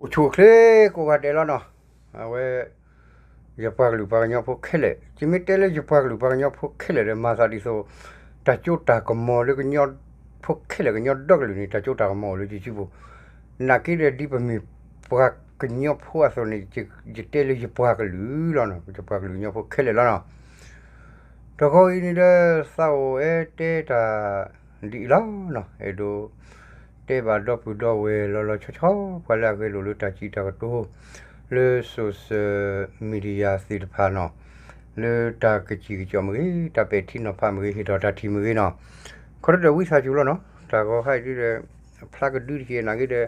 အိၣ်ဆူၣ်အိၣ်ချ့ကိးဂၤဒဲးလီၤနီၤ. အဝဲ ယပှၤကလုာ်ပှၤကညီဖိခဲလၢာ်, ယမ့ၢ်တဲလၢယပှၤကလုာ်ပှၤကညီဖိခဲလၢာ်ဒီး မၤသးဒ်သိး တၢ်ကၠိတၢ်ကမီၤလၢကညီဖိခဲလၢာ် ကညီဒီကလုာ်န့ၣ် တၢ်ကၠိတၢ်ကမီၤအိၣ်လၢယစုပူၤ, နာ်က့ဒီး ဒ်ပမ့ၢ်ပှၤကညီဖိအသိးန့ၣ် ယတဲလၢယပှၤကလုာ်လီၤနီၤ, ယပှၤကလုာ်ကညီဖိခဲလၢာ်လီၤနီၤ. တဂီၤအံၤန့ၣ်ဒီး သးအိၣ်အဲၣ်တဲတၢ်ဒ်အံၤလီၤနီၤ, အဲၣ်ဒိး တဲဘၣ်ဒီပုၢ်ဒီဝဲၢ်လီၤလီၤဆီဆီ ပှၤလၢအဂဲၤလိာ်လၢတၢ်စံးတၢ်ကတိၤ လၢ social media သ့ၣ်တဖၣ်နီၤ, လၢတၢ်ကစံၣ်ကစီၣ်မ့ၢ်ဂ့ၤ, တၢ်ပဲာ်ထံနီၤဖးမ့ၢ်ဂ့ၤ, ဟ့ၣ်ထီၣ်တၢ်ထံၣ်မ့ၢ်ဂ့ၤနီၤ, ခီဒီးဝံသးစူၤလီၤနီၤ. တၢ်ဂီၤဟါအံၤဒ်ဒီး ဖျါကဒုတက့ၢ် နာ်က့ဒီး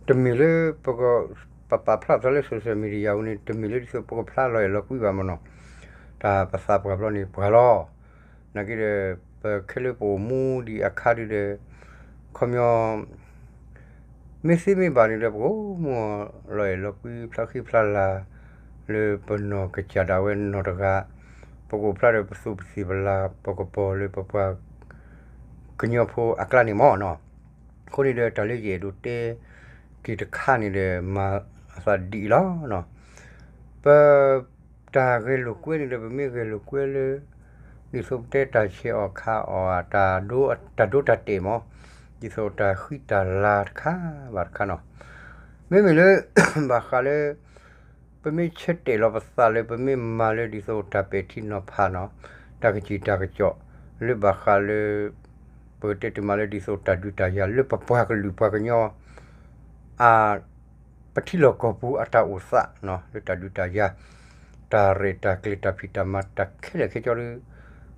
တမ့ၢ်လၢ ပပာ်ဖျါပသးလၢ social media အူန့ၣ် တမ့ၢ်လၢဒ်သိးပကဖျါလီၤအဲၣ်လီၤကွံဘၣ်မ့ၢ်နီၤ, တၢ်ပသးပှၢ်ဘျီန့ၣ်ပှၢ်လီၤ. နာ်က့ဒီး ပခဲလၢပအိၣ်မူဒံးအခါဒ်ဒီး ခီပညီ မ့ၢ်သ့မ့ၢ်ဘၣ်န့ၣ်ဒီး ပကအိၣ်မူလီၤအဲၣ်လီၤကွံဖျါဃံဖျါလၤ လၢပနီၢ်ကစၢ်ဒၣ်ဝဲနီၢ်တဂၤ, ပကအိၣ်ဖျါဒီးပသူးပသံၣ်ပလၤ ပကပီၤလၢပပှၤကညီဖိအကျါန့ၣ်မ့ၢ်နီၤ. အဃိန့ၣ်ဒီး တၢ်လၢယအဲၣ်ဒိးတဲက့ၤတခါန့ၣ်ဒီး မၤအသးဒ်အံၤလီၤနီၤ. ပ တၢ်ဂဲၤလိာ်ကွဲန့ၣ်ဒီး ပမ့ၢ်ဂဲၤလိာ်ကွဲလၢ ဒ်သိးပတဲတၢ်ဆဲးအီၣ်ခါအီၣ် တၢ်ဒိတၢ်တဲာ်မ့ၢ် ဒ်သိးတၢ်ဃံတၢ်လၤတခါဘၣ်တခါနီၤ. မ့မ့ၢ်လၢ ဘၣ်ဃးလၢ ပမ့ၢ်ဆၢတဲာ်လီၤပသးလၢ ပမ့ၢ်မၤလၢဒ်သိးတၢ်ပဲာ်ထံနီၤဖးနီၤ, တၢ်ကစံၣ်တၢ်ကစီၣ် လၢဘၣ်ဃးလၢ ပကတဲတ့ၢ်မးလၢဒ်သိးတၢ်ဒုးတၢ်ယၤလၢပပှၤကလုာ်ပှၤကညီ အ ပထံလီၢ်ကီၢ်ပူၤအတၢ်အိၣ်သးနီၤ, လၢတၢ်ဒုးတၢ်ယၤ တၢ်ရဲၣ်တၢ်ကျဲၤတၢ်ဖံးတၢ်မၤတၢ်ခဲလၢာ်ခဲဆ့ဒီး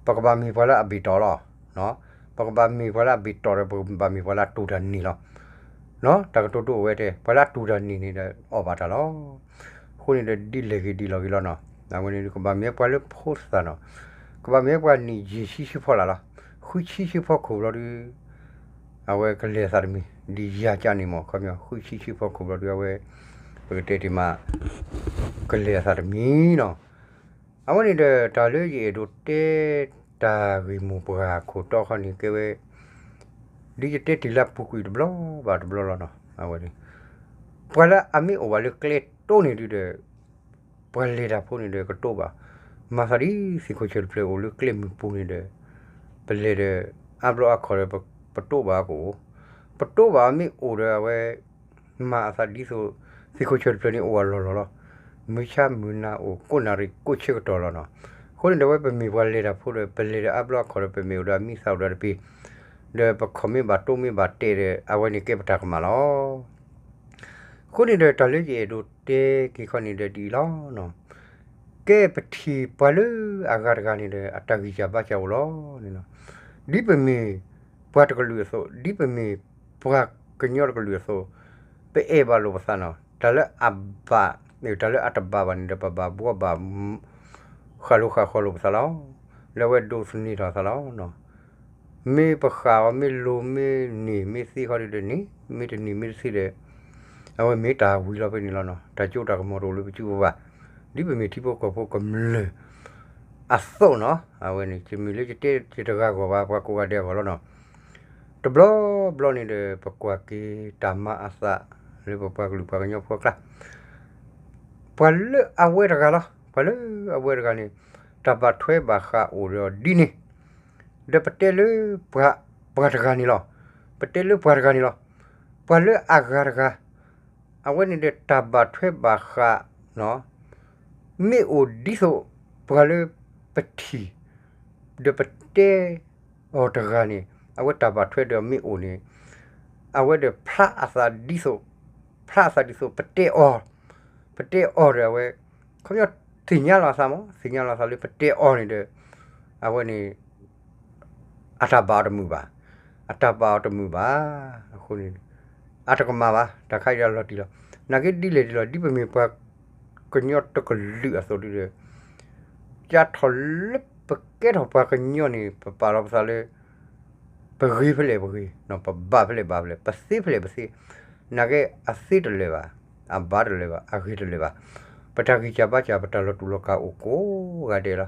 ပကဘၣ်မ့ၢ်ပှၤလၢအဘ့ၣ်တီၢ်လီၤ. ပကဘၣ်မ့ၢ်ပှၤလၢအဘ့ၣ်တီၢ်ဒီး ပကဘၣ်မ့ၢ်ပှၤလၢအတူၢ်တၢ်န့ၢ်လီၤ. တၢ်ကတိၤဒိအိၣ်ဝဲတဲ ပှၤလၢအတူၢ်တၢ်န့ၢ်န့ၣ်ဒီး အီၣ်ဘၣ်တၢ်လီၤ. အဃိန့ၣ်ဒီး ဒ်လဲၣ်ဂ့ၤဒ်လဲၣ်ဂ့ၤလီၤနီၤ. အဝဲန့ၣ် ကဘၣ်မ့ၢ်ပှၤလၢဖိသၣ်နီၤ, ကဘၣ်မ့ၢ်ပှၤနံၣ်ယ့ၢ်ဆံဆံဖီလာ်လီၤ. ဃုဆံဆံဖီခိၣ်ဘျီဒီး အဝဲကလဲၤအသးတမံၤ ဒ်ယၤကၢ်န့ၣ်မ့ၢ် ခီပညီ ဃုဆံဆံဖီခိၣ်ဘျီဒီး အဝဲ ပကတဲတ့ၢ်မး ကလဲၤအသးတမံၤနီၤ. အဝဲန့ၣ်ဒီး တၢ်လၢယအဲၣ်ဒိးတဲ တၢ်ဂ့ၢ်မိၢ်ပှၢ်ခိၣ်တီခီန့ၣ်ကဲဝဲ ဒ်ယတဲတ့ၢ်လၢအပူၤကွံာ်တဘျီဘၣ်တဘျီလီၤနီၤ. အဝဲန့ၣ် ပှၤလၢအမ့ၢ်အိၣ်ဘၣ်လၢကျဲတိန့ၣ်ဒုဒီး ပှၤလဲၤတၢ်ဖိန့ၣ်ဒီးကတိၤဘၣ်, မၤသးဒ်သ့ၣ်ခိၣ်ဆၢၣ်တဖျၢၣ်အိၣ်လၢကျဲမုၢ်ပူၤန့ၣ်ဒီး ပလဲၤဒီး အါဘျီအခီၣ်ဒီး ပတိၤဘၣ်ကအိၣ်, ပတိၤဘၣ်မ့ၢ်အိၣ်ဒီးအဝဲ မၤအသးဒ်သိး သ့ၣ်ခိၣ်ဆၢၣ်တဖျၢၣ်န့ၣ်အိၣ်အလီၢ်လီၢ်လီၤ. မုၢ်ဆါမုၢ်နၤအိၣ် ကိးနၣ်ရံၣ်ကိးဆၢကတီၢ်လီၤနီၤ. အဃိန့ၣ်ဒီး အဝဲပမ့ၢ်ပှၤလဲၤတၢ်ဖိဒီး ပလဲၤဒီးအါဘျီအခီၣ်ဒီး ပမ့ၢ်အိၣ်ဒီးအမံၤသးအိၣ်ဒီးတပ့ၤ ဒီးပခီၣ်မ့ၢ်ဘၣ်တိၤမ့ၢ်ဘၣ်တဲာ်ဒီး အဝဲန့ၣ်ကဲပတၢ်ကမၣ်လီၤ. အဃိန့ၣ်ဒီး တၢ်လၢယအဲၣ်ဒိးတဲက့ၤခီန့ၣ်ဒီးဒ်အံၤလီၤ. ကဲပထံၣ်ပှၤလၢအဂၤတဂၤန့ၣ်ဒီး အတၢ်ဂံၢ်စၢ်ဘါစၢ်အိၣ်လီၤန့ၣ်လီၤ. ဒ်ပမ့ၢ်ပှၤတကလုာ်အသိး, ဒ်ပမ့ၢ်ပှၤကညီတကလုာ်အသိး, ပအဲၣ်ဘၣ်လိာ်ပသးနီၤ. တၢ်လၢအဘၣ်, တၢ်လၢအတဘၣ်ဘၣ်န့ၣ်ဒီး ပဘၣ်ဘှီဘၣ် ဃၣ်လိၤဃၣ်ဃီလိာ်ပသးလီၤ. လၢအဝဲဒိးသန့ၤထီၣ်သးလီၤ. မ့ၢ်ပဃၣ်အီၤ မ့ၢ်လိၤမ့ၢ်န့ၢ်မ့ၢ်သ့ခီဒုဒီးန့ၣ်, မ့ၢ်တန့ၢ်မ့ၢ်တသ့ဒီး အဝဲမ့ၢ်တၢ်ဝံၤလီၤဖဲန့ၣ်လီၤနီၤ. တၢ်ကၠိတၢ်ကမီၤတအိၣ်လၢပစုပူၤဘၣ်. ဒ်ပမ့ၢ်ထံဖိကီၢ်ဖိကမျၢၢ်အသိးနီၤ, အဝဲန့ၣ် တမ့ၢ်လၢယတဲယတဂၤဂီၢ်ဘၣ် ပှၤကိးဂၤဒဲးအဂီၢ်လီၤနီၤ. တဘျီဘျီန့ၣ်ဒီး ပကွၢ်က့ၤတၢ်မၤအသးလၢပပှၤကလုာ်ပှၤကညီဖိအကျါ ပှၤလၢအဝဲတဂၤလီၤ. ပှၤလၢအဝဲတဂၤန့ၣ် တၢ်ဘၣ်ထွဲဘၣ်ဃးအိၣ်ဒီးဒ်န့ၣ်, ဒီးပတဲလၢပှၤတဂၤန့ၣ်လီၤ. ပတဲလၢပှၤတဂၤန့ၣ်လီၤ. ပှၤလၢအဂၤတဂၤ အဝဲန့ၣ်ဒီးတၢ်ဘၣ်ထွဲဘၣ်ဃး မ့ၢ်အိၣ်ဒ်သိးပှၤလၢပထံၣ် ဒီးပတဲအီၤတဂၤန့ၣ် အဝဲတၢ်ဘၣ်ထွဲဒီးမ့ၢ်အိၣ်န့ၣ် အဝဲဒီးဖျါအသးဒ်သိး, ဖျါအသးဒ်သိးပတဲအီၤ, ပတဲအီၤဒီးအဝဲ ခီပညီသ့ၣ်ညါလီၤအသးမး, သ့ၣ်ညါလီၤအသးလၢပတဲအီၤန့ၣ်ဒီး အဝဲန့ၣ် အတၢ်ဘၣ်အီၤတမုာ်ဘၣ်, အတၢ်ဘၣ်အီၤတမုာ်ဘၣ်. အဃိန့ၣ် အတကမၣ်ဘၣ်, တၢ်ခါအံၤဒီးလီၤတံၢ်လီၤ. နာ်က့ဒ်လဲၣ်ဒ်လဲၣ် ဒ်ပမ့ၢ်ပှၤကညီတကလုာ်အသိးဒ်ဒီး ကထီၣ်လၢပကဲထီၣ်ပှၤကညီန့ၣ် ပပာ်လီၤပသးလၢ ပဂ့ၤဖဲလဲၣ်ပဂ့ၤ, ပဘၣ်ဖဲလဲၣ်ဘၣ်ဖဲလဲၣ်, ပသ့ဖဲလဲၣ်ပသ့, နာ်က့အသ့တလၢာ်ဘၣ်, အဘၣ်တလၢာ်ဘၣ်, အဂ့ၤတလၢာ်ဘၣ်. ပတၢ်ဂံၢ်စၢ်ဘါစၢ် ပတၢ်လီၤတူာ်လီၤကာ်အိၣ်ကိးဂၤဒဲးလီၤ.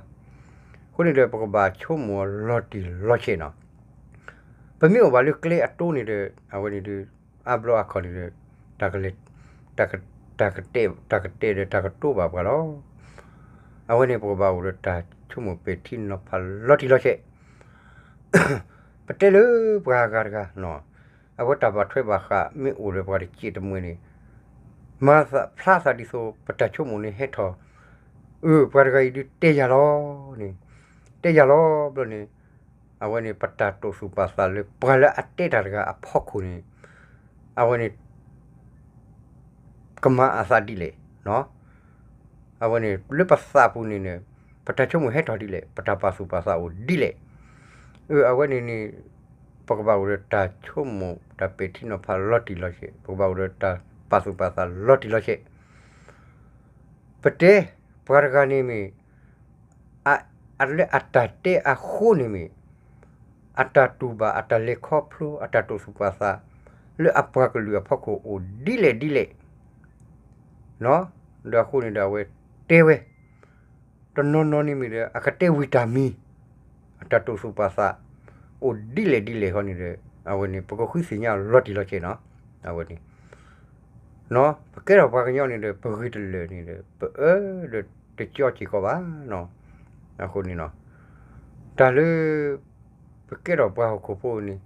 အဃိန့ၣ်ဒီး ပကဘၣ်ဆိကမိၣ်လီၤတံၢ်လီၤဆဲးနီၤ. ပမ့ၢ်အိၣ်ဘၣ်လၢကျဲအတိန့ၣ်ဒီး အဝဲန့ၣ်ဒီး အါဘျီအခီၣ်န့ၣ်ဒီး တၢ်ကလဲၤ တၢ်ကတဲာ် တၢ်ကတဲာ်ဒီးတၢ်ကတိၤဘၣ်ပှၤလီၤ. အဝဲန့ၣ် ပကဘၣ်အိၣ်ဒီးတၢ်ဆိကမိၣ်ပဲာ်ထံနီၤဖးလီၤတံၢ်လီၤဆဲး ပတဲလၢပှၤဂၤတဂၤ အဝဲတၢ်ဘၣ်ထွဲဘၣ်ဃးမ့ၢ်အိၣ်ဒီးပှၤတစဲးတမှဲၤန့ၣ် မၤသးဖျါသးဒ်သိး ပတၢ်ဆိကမိၣ်န့ၣ်ဟဲထီၣ်, အၢ ပှၤတဂၤအံၤဒုးတဲယၤလီၤန့ၣ်, တဲယၤလီၤဘျီန့ၣ်, အဝဲန့ၣ် ပတၢ်တိာ်သူၣ်ပာ်သးလၢပှၤလၢအတဲတၢ်တဂၤအဖီခိၣ်န့ၣ်, အဝဲန့ၣ် ကမၤအသးဒ်လဲၣ်. အဝဲန့ၣ် လၢပသးပူၤန့ၣ်န့ၣ် ပတၢ်ဆိကမိၣ်ဟဲထီၣ်ဒ်လဲၣ်, ပတၢ်ပာ်သူၣ်ပာ်သးအိၣ်ဒ်လဲၣ်. အၢ အဝဲန့ၣ်န့ၣ် ပကဘၣ်အိၣ်ဒီးတၢ်ဆိကမိၣ် တၢ်ပဲာ်ထံနီၤဖးလီၤတံၢ်လီၤဆဲး, ပကဘၣ်အိၣ်ဒီးတၢ်ပာ်သူၣ်ပာ်သးလီၤတံၢ်လီၤဆဲး. ပတဲ ပှၤတဂၤန့ၣ်မ့ၢ် အ လၢအတၢ်တဲအဃိန့ၣ်မ့ၢ် အတၢ်တူၢ်ဘၣ် အတၢ်လဲၤခီဖျိ အတၢ်တိာ်သူၣ်ပာ်သး လၢအပှၤကလုာ်အဖီခိၣ်အိၣ်ဒ်လဲၣ်ဒ်လဲၣ်, ဒီးအဃိန့ၣ်ဒီးအဝဲတဲဝဲ, တနီၤနီၤန့ၣ်မ့ၢ်ဒီး အကတဲဝံၤတၢ်မံၤ, အတၢ်တိာ်သူၣ်ပာ်သး အိၣ်ဒ်လဲၣ်ဒ်လဲၣ်ဃီန့ၣ်ဒီး အဝဲန့ၣ် ပကဃုသ့ၣ်ညါလီၤတံၢ်လီၤဆဲးနီၤ, အဝဲန့ၣ် ပကဲထီၣ်ပှၤကညီန့ၣ်ဒီး ပဂ့ၤတလၢာ်န့ၣ်ဒီး ပအၢဒီးတကၠီစ့ၢ်ကီးဘၣ်. အဃိန့ၣ် တၢ်လၢ ပကဲထီၣ်ပှၤဟီၣ်ခိၣ်ဖိန့ၣ်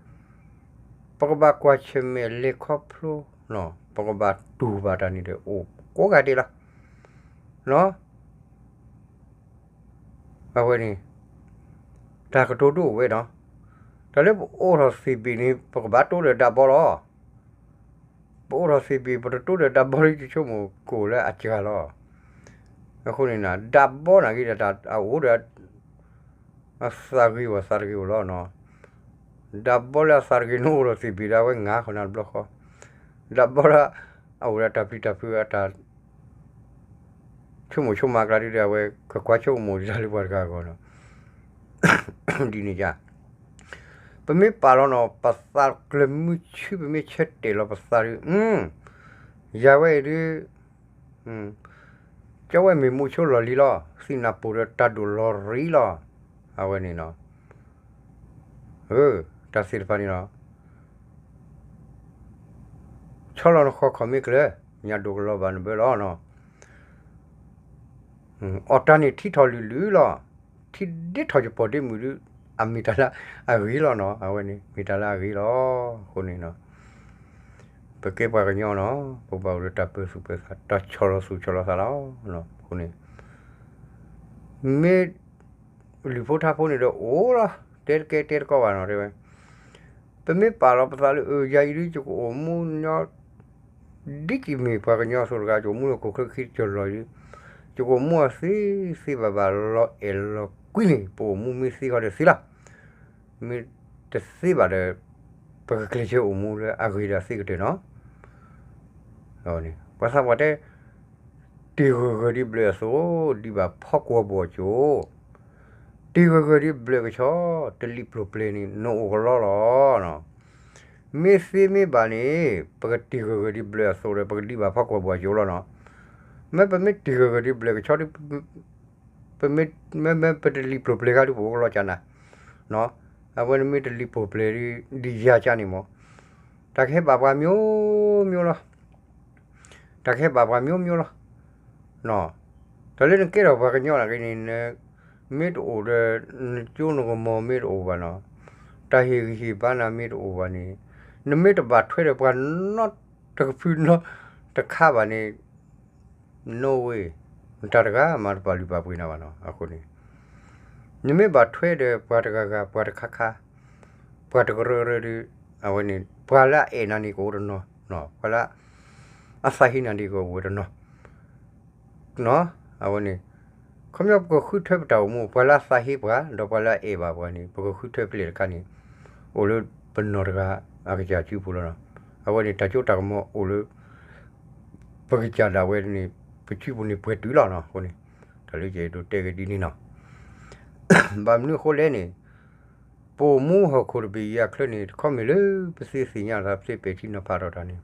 ပကဘၣ်ကွၢ်ဆၢၣ်မဲာ်လဲၤခီဖျိ, ပကဘၣ်တူၢ်ဘၣ်တၢ်န့ၣ်ဒီး အိၣ်ကိးဂၤဒဲးလီၤ. အဝဲန့ၣ် တၢ်ကတိၤဒိအိၣ်ဝဲနီၤ, တၢ်လၢပအိးထီၣ်သ့ၣ်ဘ့ၣ်န့ၣ် ပကဘၣ်တိဒီးဒးဘီလီၤ. ပအိးထီၣ်သ့ၣ်ဘ့ၣ် ပတတိဒီးဒးဘီလၢယဆိကမိၣ်ကအိၣ်လၢအစှၤလီၤ. အဃိန့ၣ် ဒးဘီနာ်က့ဒီးတၢ်အအိၣ်ဒီး အသးဂ့ၤဝဲသးတဂ့ၤအိၣ်လီၤနီၤ. ဒးဘီလၢအသးတဂ့ၤန့ၣ်အိၣ်ထီၣ်သ့ၣ်ဘ့ၣ်ဒီး အဝဲငါဃီနၤတဘျီဃီ, ဒးဘီလၢ အအိၣ်ဒီးတၢ်ပျံၤတၢ်ဖုးအတၢ် ဆိကမိၣ်ဆိကမးအကျါဒ်ဒီး အဝဲကကွၢ်ဆိကမိၣ်ဒ်တၢ်လၢပှၤတဂၤအဂီၢ်နီၤ. ဒ်န့ၣ်ယါ ပမ့ၢ်ပာ်လီၤနီၤ ပသးကျၢၤမုဆူ ပမ့ၢ်ဆၢတဲာ်လီၤပသးဒီး ယၤဝဲအံၤဒုး ကၠီဝဲမ့ၢ်မူဆိလီၢ်လံၤလီၤ, သံနၢ်ပိၢ်ဒီးတၢ်ဒိၣ်လီၤရံလီၤ. အဝဲန့ၣ်နီၤ တၢ်သ့ၣ်တဖၣ်န့ၣ်လီၤ. ဆီလီၤနဃီၤခီၣ်မ့ၢ်ကျၢၤ, ညၣ်ဒိၣ်ကလီၤဘၣ်နဘၢလီၤနီၤ. အီၣ်တၢ်န့ၣ်ထံထီၣ်လုာ်လုာ်လီၤ, ထံဒ့ထီၣ်ယပီၢ်ဒ့မုၣ်ဒုး အမ့ၢ်တၢ်လၢအဂ့ၤလီၤနီၤ. အဝဲန့ၣ် မ့ၢ်တၢ်လၢအဂ့ၤလီၤ. အဃိန့ၣ် ပကဲပှၤကညီနီၤ ပဘၣ်အိၣ်ဒီးတၢ်ပၢၤသူၣ်ပၢၤသး တၢ်ဆီၣ်လီၤသူၣ်ဆီၣ်လီၤသးလီၤ. အဃိန့ၣ် မ့ၢ် လုၢ်ဖိထါဖိန့ၣ်ဒီးအိၣ်လီၤ, တဲတကဲတဲတကီဘၣ်နီၤ တဲဝဲ. ပမ့ၢ်ပာ်လီၤပသးလၢ အၢ ယၤအံၤဒုး ယကအိၣ်မူညီ ဒ်ယမ့ၢ်ပှၤကညီအသိးတဂၤ ယအိၣ်မူလၢဟီၣ်ခိၣ်ချၢခံတကၢၢ်လီၤအံၤဒုး ယကအိၣ်မူအီၤသ့သ့ဘၣ်ဘၣ် လီၤအဲၣ်လီၤကွံန့ၣ် ပအိၣ်မူမ့ၢ်သ့ဃီဒီးသ့လီၤ. မ့ၢ်တသ့ဘၣ်ဒီး ပကကျဲးစၢးအိၣ်မူလၢအဂ့ၤဒီးအသ့ကတၢၢ်နီၤ. ပှၤသးပှၢ်တဲ တ့ၢ်ဂၢၢ်ဂၢၢ်ဒ်ဘျၢၣ်အသိး, ဒံးဘၣ်ဖီကွီၤဘှီၣ်ကၠိ, တ့ၢ်ဂၢၢ်ဂၢၢ်ဒ်ဘျၢၣ်ကဆီ, တလံၣ်ပျိၢ်ပျဲၤန့ၣ် နအိၣ်ကလီလီၤ. မ့ၢ်သ့မ့ၢ်ဘၣ်န့ၣ် ပကတ့ၢ်ဂၢၢ်ဂၢၢ်ဒ်ဘျၢၣ်အသိးဒီး ပကဒံးဘၣ်ဖီကွီၤဘှီၣ်ကၠိလီၤနီၤ. မ့ၢ်ပမ့ၢ်တ့ၢ်ဂၢၢ်ဂၢၢ်ဒ်ဘျၢၣ်ကဆီဒ် ပမ့ၢ် မ့မ့ၢ်ပတလံၣ်ပျိၢ်ပျဲၤခါဒ်ပအိၣ်ကလီကၠးနၤ, အဝဲနမ့ၢ်တလံၣ်ပျိၢ်ပျဲၤဒ်ယၤကၠးန့ၣ်မ့ၢ် တၢ်ကဟဲဘၣ်ပှၤမျိုးမျိုးလီၤ. တၢ်ကဟဲဘၣ်ပှၤမျိုးမျိုးလီၤ. တၢ်လၢနကဲထီၣ်ပှၤကညီနာ်က့န့ၣ် မ့ၢ်တအိၣ်ဒီး နကၠိနကမီၤမ့ၢ်တအိၣ်ဘၣ်နီၤ, တၢ်ဟ့ၣ်ဂံၢ်ဟ့ၣ်ဘါနၤမ့ၢ်တအိၣ်ဘၣ်န့ၣ် နမ့ၢ်တဘၣ်ထွဲဒီးပှၤနီတကဖုနီတခါဘၣ်န့ၣ် no way, နတၢ်တဂၤမၤတပာ်လုၢ်ပာ်ပှ့ၤနၤဘၣ်နီၤ. အဃိန့ၣ် နမ့ၢ်ဘၣ်ထွဲဒီးပှၤတဂၤဂၤ ပှၤတခါခါ, ပှၤတကရၢကရိဒီး အဝဲန့ၣ် ပှၤလၢအအဲၣ်နၤန့ၣ်ကအိၣ်တနီၤ, ပှၤလၢ အသးဟ့နၤဒ်ကအိၣ်ဝဲတနီၤ. အဝဲန့ၣ် ခီပညီပကဃုထၢပတၢ်အိၣ်မူ ပှၤလၢအသးဟ့ပှၤ ဒီးပှၤလၢအအဲၣ်ဘၣ်ပှၤန့ၣ် ပကဃုထၢဖဲလဲၣ်တခါန့ၣ် အိၣ်လၢပနီၢ်တဂၤအကစၢ်စုပူၤလီၤနီၤ. အဝဲန့ၣ် တၢ်စိတၢ်ကမီၤအိၣ်လၢ ပကစၢ်ဒၣ်ဝဲန့ၣ် ပစုပူၤန့ၣ်ပှဲၤတုၤလီၤနီၤ. အဃိန့ၣ် တၢ်လၢယအဲၣ်ဒိးတဲက့ၤဒ်န့ၣ်နီၤ. ဘၣ်မနုၤအဃိလဲၣ်န့ၣ် ပအိၣ်မူဟီၣ်ခိၣ်တဘ့ၣ်အံၤအချၢန့ၣ် တခီမ့ၢ်လၢပသ့သ့ၣ်ညါသး ပသ့ပဲာ်ထံနီၤဖးထီၣ်တၢ်န့ၣ်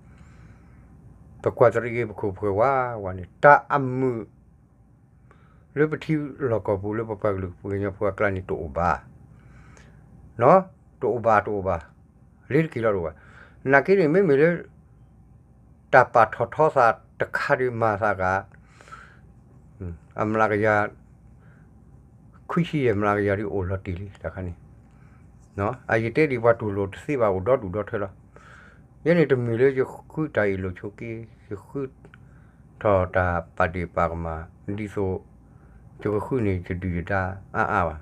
ပကွၢ်တရံးက့ၤပခိၣ်ပဃၢၤဝဲဝဲန့ၣ် တၢ်အမုာ် လၢပထံလီၢ်ကီၢ်ပူၤ လၢပပှၤကလုာ်ပှၤကညီဖိအကျါန့ၣ် တအိၣ်ဘၣ် တအိၣ်ဘၣ် တအိၣ်ဘၣ် လ့ၤတက့ၤလီၤတအိၣ်ဘၣ်. နာ်က့န့ၣ် မ့မ့ၢ်လၢ တၢ်ပာ်ထီၣ်ထီသး တခါဒုးမၤသးဂၤ အမျးကယၤ ခွံဆံယဲၢ်မျးကယၤဒုးအိၣ်လီၤတံၢ်လံတခါန့ၣ်, အယတဲဒံးပှၤတူၢ်လိာ်တသ့ဘၣ် အိၣ်ဒီဒူၣ်ဒီထၢလီၤ. ယဲန့ၣ်တမ့ၢ်လၢယဃုတၢ်အ့ၣ်လိာ်ဆိးက့, ယဃုထီၣ်တၢ်ပာ်ဒ့ၣ်ပာ်ကမၣ်, ဒ်သိး ယကဃုန့ၢ်ယဒုၣ်ယဒါအါအါဘၣ်,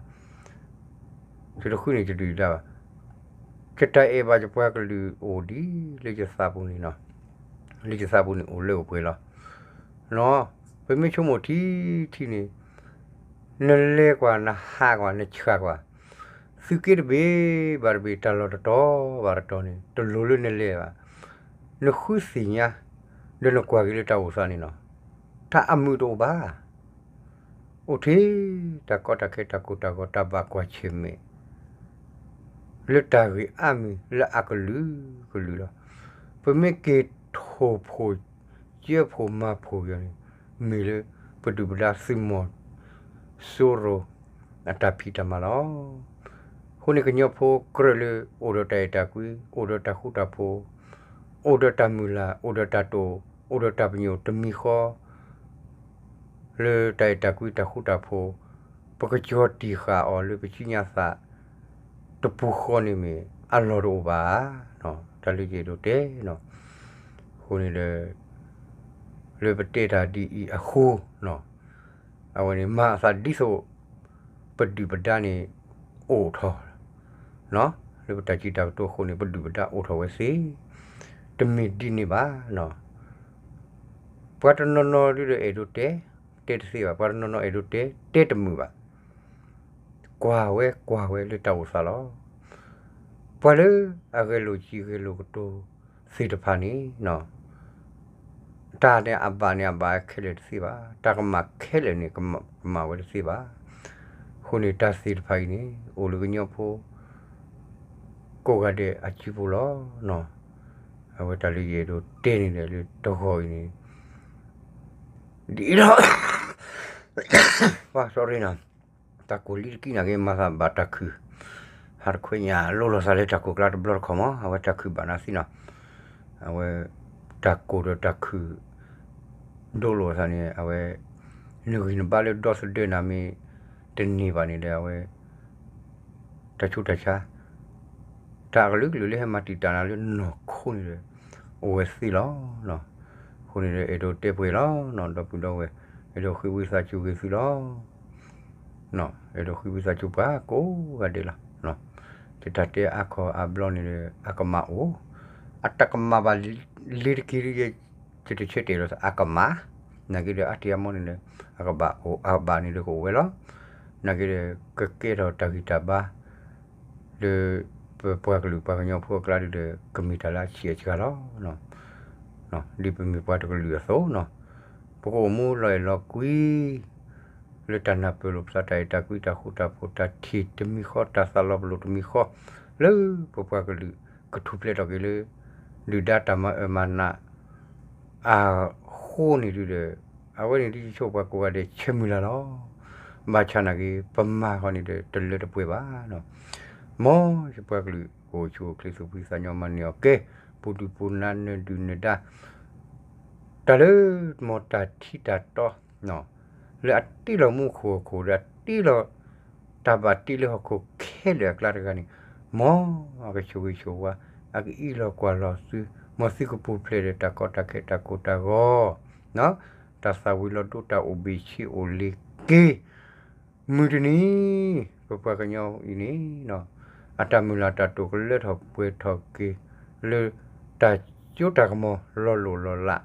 ယတဃုန့ၢ်ယဒုၣ်ယဒါဘၣ်. ယတၢ်အဲၣ်ဘၣ်ယပှၤကလုာ်အိၣ်ဒံးလၢယသးပူၤန့ၣ်လီၤ. လၢယသးပူၤန့ၣ်အိၣ်လၢအိၣ်ပှဲၤလီၤ. ပမ့ၢ်ဆိကမိၣ်ထံထံန့ၣ်, နလဲၤကွၢ် နဟးကွၢ် နဆှၢကွၢ်, သုးက့တဘ့ၣ်ဘၣ်တဘ့ၣ် တၢ်လီၢ်တတီၤဘၣ်တတီၤန့ၣ် တလိၣ်လၢနလဲၤဘၣ်. နဃုသ့ၣ်ညါ ဒီးနကွၢ်က့ၤလၢတၢ်အိၣ်သးန့ၣ်လီၤ. တၢ်အမုာ်တအိၣ်ဘၣ်. အိၣ်ထဲ တၢ်ကီတၢ်ခဲ တၢ်ကိၢ်တၢ်ဂီၤ တၢ်ဘၣ်ကွၢ်ဆၢၣ်မဲာ် လၢတၢ်ဂ့ၢ်အါမံၤလၢအကလုာ်ကလုာ်လီၤ. ပမ့ၢ်က့ၤထိၣ်ဖိး ကၢဖိးမၤဖိးက့ၤအီၤန့ၣ် မ့ၢ်လၢပဒုၣ်ပဒါသုးမီၤစိရိၤအတၢ်ဖံးတၢ်မၤလီၤ. အဃိန့ၣ် ကညီဖိကြၢးလၢအိၣ်ဒီးတၢ်အဲၣ်တၢ်ကွံ, အိၣ်ဒီးတၢ်ဃူတၢ်ဖိး, အိၣ်ဒီးတၢ်မုၢ်လၢ်, အိၣ်ဒီးတၢ်တိာ်, အိၣ်ဒီးတၢ်ပညိၣ်တမံၤဃီ လၢတၢ်အဲၣ်တၢ်ကွံတၢ်ဃူတၢ်ဖိး, ပကကၠီၤတံၢ်ဃာ်အီၤလၢပစုညါသးတပူၤဃီန့ၣ်မ့ၢ်အလီၢ်တအိၣ်ဘၣ်. တၢ်လၢယအဲၣ်ဒိးတဲနီၤ, အဃိန့ၣ်ဒီး လၢပတဲတၢ်ဒ်အံၤအဃိနီၤ, အဝဲန့ၣ်မၤအသးဒ်သိး ပဒုၣ်ပဒါန့ၣ်အိၣ်ထီၣ် လၢပတၢ်စံးတၢ်ကတိၤအဃိန့ၣ် ပဒုၣ်ပဒါအိၣ်ထီၣ်ဝဲသ့, တမ့ၢ်ဒ်န့ၣ်ဘၣ်. ပှၤတနီၤနီၤဒုဒီးအဲၣ်ဒိးတဲ, တဲတသ့ဘၣ်, ပှၤတနီၤနီၤအဲၣ်ဒိးတဲ, တဲတမုာ်ဘၣ်. ကွၢ်ဝဲကွၢ်ဝဲလၢတၢ်အိၣ်သးလီၤ. ပှၤလၢအဂဲၤလိာ်စံးဂဲၤလိာ်ကတိၤသ့ၣ်တဖၣ်န့ၣ် တၢ်န့ၣ်အဘၣ်န့ၣ်အဘၣ်ခဲလၢာ်တသ့ဘၣ်, တၢ်ကမၣ်ခဲလၢာ်န့ၣ် ကမၣ်ဝဲတသ့ဘၣ်. အဃိန့ၣ်တၢ်သ့ၣ်တဖၣ်အံၤန့ၣ် အိၣ်လၢကညီဖိ ကိးဂၤဒဲးအစုပူၤလီၤ. အဝဲတၢ်လၢယအဲၣ်ဒိးတဲန့ၣ်ဒီးလၢတဂီၤအံၤန့ၣ် ဒ်အံၤလီၤ. ပှၤ sorry နီၤ, တၢ်ကိၢ်လံတကံၢ်နာ်က့ မၤသးဘၣ်တၢ်ခုၣ်, ဟးတခွဲညၣ်လိလီၤသးလၢတၢ်ကိၢ်ကျါတဘျီတခီၣ်မး, အဝဲတၢ်ခုၣ်ဘၣ်နၤသ့နီၤ. အဝဲ တၢ်ကိၢ်ဒီးတၢ်ခုၣ် ဒိလိာ်သးန့ၣ် အဝဲ နဂံၢ်နဘါလၢဒီသဒၢနၤမ့ၢ်တန့ၢ်ဘၣ်န့ၣ်ဒီး အဝဲ တၢ်ဆူးတၢ်ဆါ တၢ်အကလုာ်ကလုာ်လၢဟဲမၤတံာ်တာ်နၤလၢနီၢ်ခိန့ၣ်ဒီး အိၣ်ဝဲသ့လီၤ. အဃိန့ၣ်ဒီး အဲၣ်ဒိးတဲပှဲၤလီၤနီၤ, ဒီပုၢ်ဒီဝဲၢ် အဲၣ်ဒိးဃ့ဝံသးစူၤဂ့ၤသုလီၤ. အဲၣ်ဒိးဃ့ဝံသးစူၤပှၤကိးဂၤဒဲးလီၤ. ယတၢ်တဲအါခီအါဘျီန့ၣ်ဒီး အကမၣ်အိၣ်, အတၢ်ကမၣ်ဘၣ်လ့ၤတက့ၢ်ဒီး ယတဆၢတဲာ်လီၤသး အကမၣ်, နာ်က့ဒီး အါတံၢ်အါမီန့ၣ်ဒီး အကဘၣ်အိၣ် အဘၣ်န့ၣ်ဒီးကအိၣ်ဝဲလီၤ. နာ်က့ဒီး ကကဲထီၣ်တၢ်ဂံၢ်တၢ်ဘါ လၢပပှၤကလုာ်ပှၤကညီဖိအကျါဒုဒီး ကမ့ၢ်တၢ်လၢအဆံးအစှၤလီၤ. ဒ်ပမ့ၢ်ပှၤတကလုာ်အသိးနီၤ, ပကအိၣ်မူလီၤအဲၣ်လီၤကွံ လၢတၢ်နၢ်ပၢၢ်လိာ်ပသး တၢ်အဲၣ်တၢ်ကွံ တၢ်ဃူတၢ်ဖိး တၢ်ထံၣ်တမံၤဃီ တၢ်သးလီၤပလိာ်တမံၤဃီ လၢပပှၤကလုာ်ကထူၣ်ဖျဲးထီၣ်က့ၤလၢ ဒုၣ်ဒါတၢ်မၤအၢမၤနး အဃိန့ၣ်ဒုဒီး အဝဲန့ၣ်ဒ်ယဆိပှၤကိးဂၤဒဲးဆၢမုၢ်လၢ်လီၤ. ဘၣ်ဆၣ်နာ်က့ ပမၤဃီန့ၣ်ဒီး တလၢတပှဲၤဘၣ်နီၤ. မ်ယပှၤကလုာ်ကအိၣ်ဆူၣ်အိၣ်ချ့သူၣ်ဖှံသးညီ မၤန့ၢ်အီၣ်ကဲ ပူၤဒုၣ်ပူၤနၤ နၢၤဒုၣ်နၢၤဒါ တၢ်လၢ မ်တၢ်ထံတၢ်တီ လၢအတ့လီၤမူခိၣ်ဟီၣ်ခိၣ်ဒီး အတ့လီၤ တၢ်ဘၣ်တ့လၢဟီၣ်ခိၣ်ခဲလၢာ်အကျါတဂၤန့ၣ်, မ်အကဆိၣ်ဂ့ၤဆိၣ်ဝါ အကအံးလီၤကွၢ်လီၤသု, မ်သုကပူၤဖျဲးဒီးတၢ်ကီတၢ်ခဲတၢ်ကိၢ်တၢ်ဂီၤ, တၢ်သၣ်ဝံၤလီၤဒိ တၢ်အိၣ်ဘ့ၣ်ဆံးအိၣ်လ့ၤက့ၤ မုၢ်တနံၤ ပပှၤကညီအံၤန့ၣ် အတၢ်မုၢ်လၢ်တၢ်တိာ်ကလၢထီၣ်ပှဲၤထီၣ်က့ၤ လၢတၢ်စိတၢ်ကမီၤလီၤလိၢ်လီၤလး,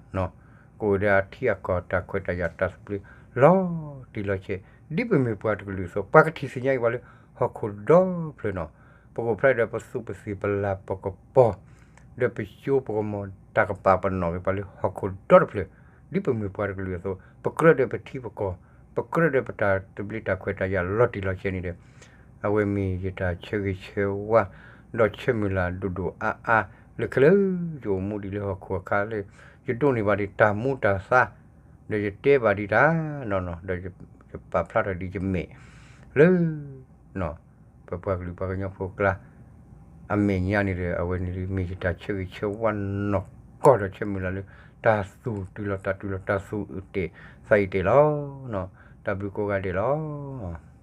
ကအိၣ်ဒီးအထံအကီၢ် တၢ်ခွဲးတၢ်ယာ် တၢ်သဘျ့ လီၤတံၢ်လီၤဆဲး, ဒ်ပမ့ၢ်ပှၤတကလုာ်အသိး ပှၤကထံၣ်သ့ၣ်ညါအံၤပှၤလၢဟီၣ်ခိၣ်ဒီဖျၢၣ်နီၤ, ပကအိၣ်ဖျါဒီးပသူးပသ့ၣ်ပလၤပကပီၤ ဒီးပစိပကမီၤ တၢ်ကပာ်ပနီၣ်က့ၤပှၤလၢဟီၣ်ခိၣ်ဒီတဖျၢၣ်, ဒ်ပမ့ၢ်ပှၤတကလုာ်အသိး ပကြၢးဒီးပထံပကီၢ် ပကြၢးဒီးပတၢ်သဘျ့တၢ်ခွဲးတၢ်ယာ်လီၤတံၢ်လီၤဆဲးန့ၣ်ဒီး အဝဲမ့ၢ်ယတၢ်ဆၢဂ့ၤဆၢဝါ ဒီးဆၢမုၢ်လၢ်ဒိၣ်ဒိၣ်အါအါ လၢခဲလၢာ်ယအိၣ်မူဒံးလၢဟီၣ်ခိၣ်အခါလၢ ယဒိးန့ၢ်ဘၣ်ဒံးတၢ်မူတၢ်သါ ဒီးယတဲဘၣ်ဒံးတၢ်နီၢ်နီၢ် ဒီးယပာ်ဖျါထီၣ်ဒံးယမဲာ် လၢ ပပှၤကလုာ်ပှၤကညီဖိအကျါ အမဲာ်ညါန့ၣ်ဒီး အဝဲန့ၣ်မ့ၢ်ယတၢ်ဆၢဂ့ၤဆၢဝါနီၢ်ကီၢ်ဒီးဆၢမုၢ်လၢ်လၢ တၢ်သူၣ်တုၤလီၤတၢ်တုၤလီၤ တၢ်သူၣ်အုးတ့ၢ်သးအုးတ့ၢ်လီၤ. တၢ်ဘျုးကိးဂၤဒဲးလီၤ.